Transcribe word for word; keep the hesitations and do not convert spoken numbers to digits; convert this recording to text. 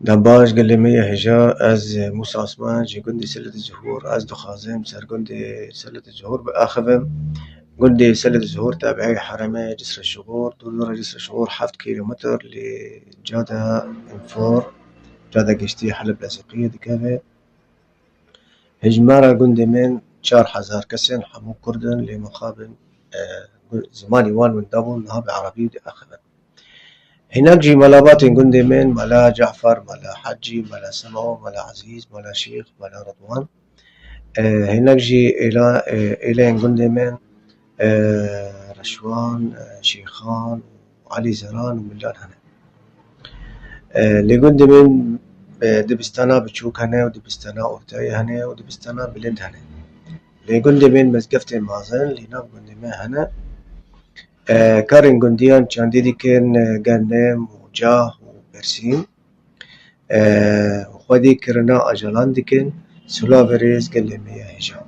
Dem baş, gelê me ya hêja, ez Musa Osman ji gundê Seled Zuhur, ez dixwazim ser gundê Seled Zuhur biaxivim. Gundê Seled Zuhur tabi'ê herêmê Cisre Şuxur, dûr dûra Cisre Şuxur heft kilometre li cada Înfor, cada giştî Heleb Lesiqiyê dikeve. Hejmara gundê min çar hezar kes in, hemû Kurd in, lê mixabin, e, gu-, zimanê wan winda bûn, niha bi Erebî diaxivin. Hinek jî melabatên gundê min, Mela Cafer, Mela Hecî, Mela Sema, Mela Ezîz, Mela Şîx, Mela Ridwan. E, hinek jî êla-, e, êleyên gundê min, e, Reşwan, e, Şêxan, Elî Zeran û Milan hene. E, li gundê min, e, dibistana biçûk hene û dibistana ortayî hene û dibistana bilind hene. Li gundê min mezgeftên mezin li nav gundê me hene. E, karên gundiyan çandî dikin, e, Genim û Cah û Bersîm. E, xwedî kirina ajalan dikin. Silav û rêz gelê me ya hêja.